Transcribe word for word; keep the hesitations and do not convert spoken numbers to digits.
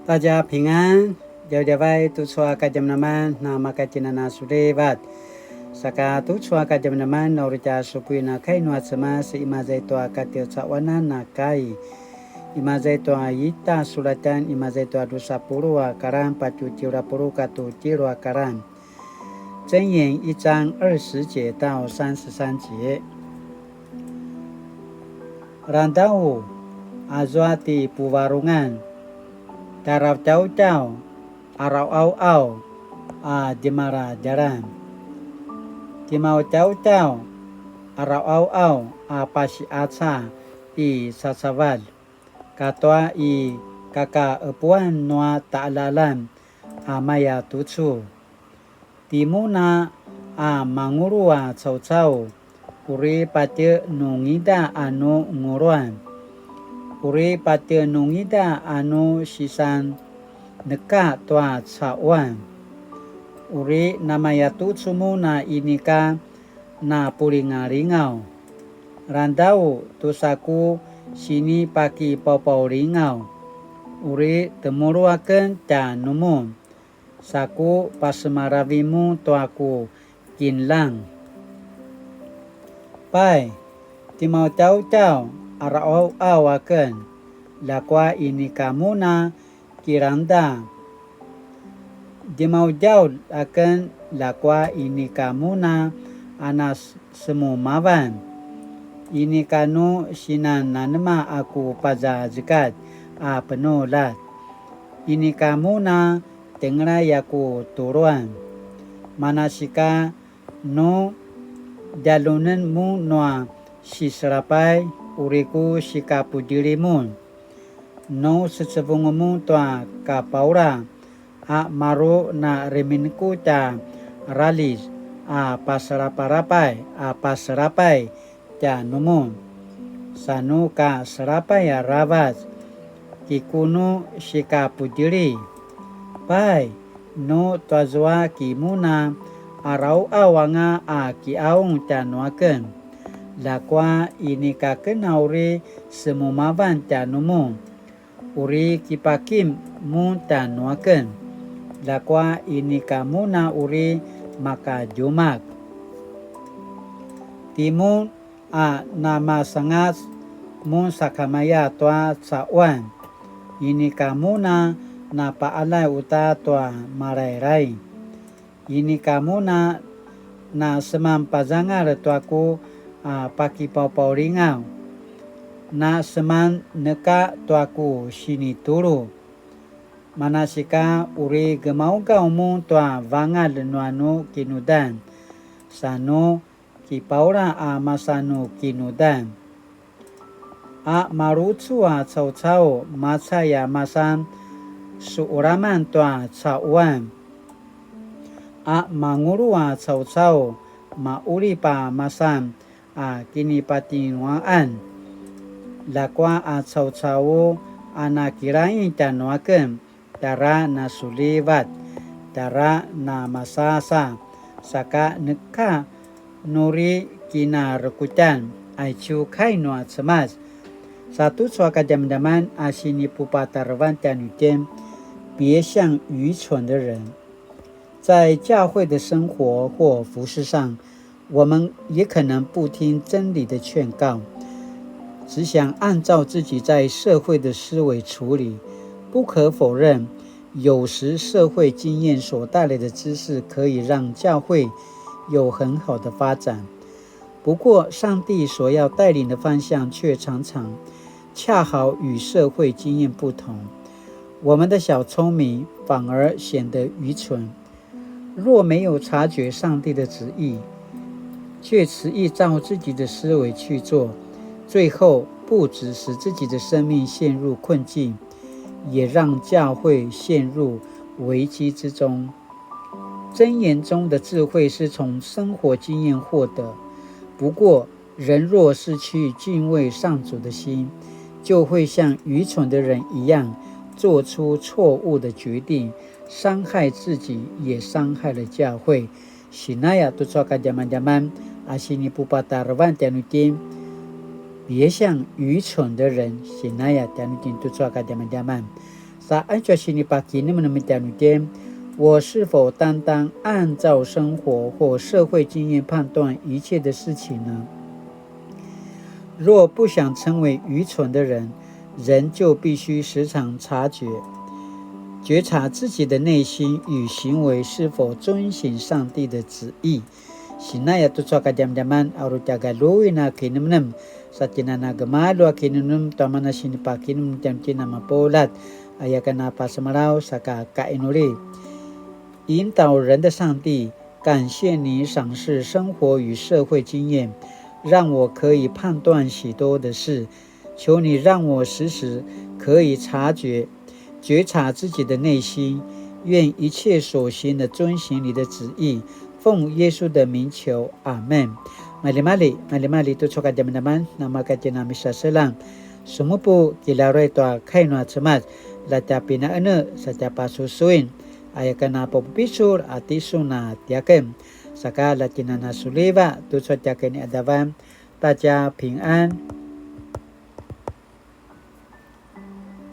大家平安, djavadjavai tucu a kadjamadjaman na makatjinana sulivat. Saka tucu a kadjamadjaman na uri tja sukuin a kai nua Cemas, imaza i tua katjecaquanan a kai. Imaza i tua ita sulatjan, imaza i tua dusa puluq a karan, patje tjelu a puluq katua tjelu a karan. 箴言一章二十節到三十三節。 Langedau, azua ti puvarungan, tjarautjautjau, arauauau a djemaladjalan. Timaucaucau, arauauau a pasiqaca i cacavalj, katua i kakaepuan nua taqaljaqaljan a maya tucu. Timun a mangulu a caucau, uri patje nungida a nu nguluan, uri patje nungida a nu sisan neka tua caquan. Uri namaya tucu mun a inika napulingalingaw. Langedau tusa ku sinipakipaupaulingaw, uri temulu aken tjanumun, sa ku pasemalavi mun tua ku kinljang. Pai, timaucaucau, arauauau aken, ljakua inika mun a kilangda. Djemaudjaulj aken, ljakua inika mun a nasemumavan. Inika nu sinan nanema a ku pazazekatj a penuljat. Inika mun a tengelay a ku tuluan. Manasika nu djalunen mun nua siselapay, uri ku sikapudjili mun. Nu secevung mun tua kapaula, a maru na remineku tja raljiz a paselapalapay, a paselapay tjanumun. Sa nu ka selapay aravac, ki ku nu sikapudjili. Pai, nu tuazua ki mun a arauauanga a kiqaung tjanuaken, ljakua inika ken a uri semumavan tjanumun, uri kipakim mun tjanuaken, ljakua inika mun a uri makadjumak. Timun a namasangac mun sakamaya tua caquan, inika mun a napaqaljay uta tua malaylay. Inika mun a naseman pazangal tua ku a pakipaupaulingaw, naseman neka tua ku sinitulu. Manasika uri gemaugaw mun tua vangalj nua nu kinudan, sa nu kipaula a masa nu kinudan. A marucu a caucau, macay a masan suqelaman tua caquan. A mangulu a caucau, maqulip a masan a kinipatinguaqan. Ljakua a caucau a nakilaing tjanuaken, tjara nasulivat, tjara namasasa, saka neka nuri kinarekutjan. Aicu kai nua Cemas. Sa tucu a kadjamadjaman a sinipupatarevan tjanuitjen, 别像愚蠢的人。在教会的生活或服事上，我们也可能不听真理的劝告，只想按照自己在社会的思维处理。不可否认，有时社会经验所带来的知识可以让教会有很好的发展。不过，上帝所要带领的方向却常常恰好与社会经验不同。我们的小聪明反而显得愚蠢。 若没有察觉上帝的旨意，却执意照自己的思维去做，最后不只使自己的生命陷入困境，也让教会陷入危机之中。箴言中的智慧是从生活经验获得，不过人若失去敬畏上主的心，就会像愚蠢的人一样，做出错误的决定，伤害自己，也伤害了教会。Sinaya tucu a kadjamadjaman, a sinipupatarevan tjanuitjen, 别像愚蠢的人。Sinaya tjanuitjen tucu a kadjamadjaman. Sa aicu a sinipakinemnem tjanuitjen, 我是否單單按照生活或社會經驗判斷一切的事情呢？若不想成為愚蠢的人，人就必須時常察覺、覺察自己的內心與行為是否遵行上帝的旨意。Sinaya tucu a kadjamadjaman a uri tja galjuin a kinemnem, sa tjinana gemalju a kinemnem tua mana sinipakinemnem tjanuitjen a mapuljat, aya ken a pasemalaw saka kainuli. 引導人的上帝，感謝你賞賜生活與社會經驗，讓我可以判斷許多的事。求你讓我時時可以察覺、覺察自己的內心，願一切所行的遵行你的旨意。奉耶穌的名求，阿們。Maljimalji, maljimalji tucu a kadjamadjaman, namaka tjina misaselang. Sumupu kilaruay tua kai nua Cemas, la tja pinaene sa tja pasusuin, aya ken a papupicul a tisun a tiaken. Saka la tjinana suliva tucu a tiaken ni Adavan, 大家平安。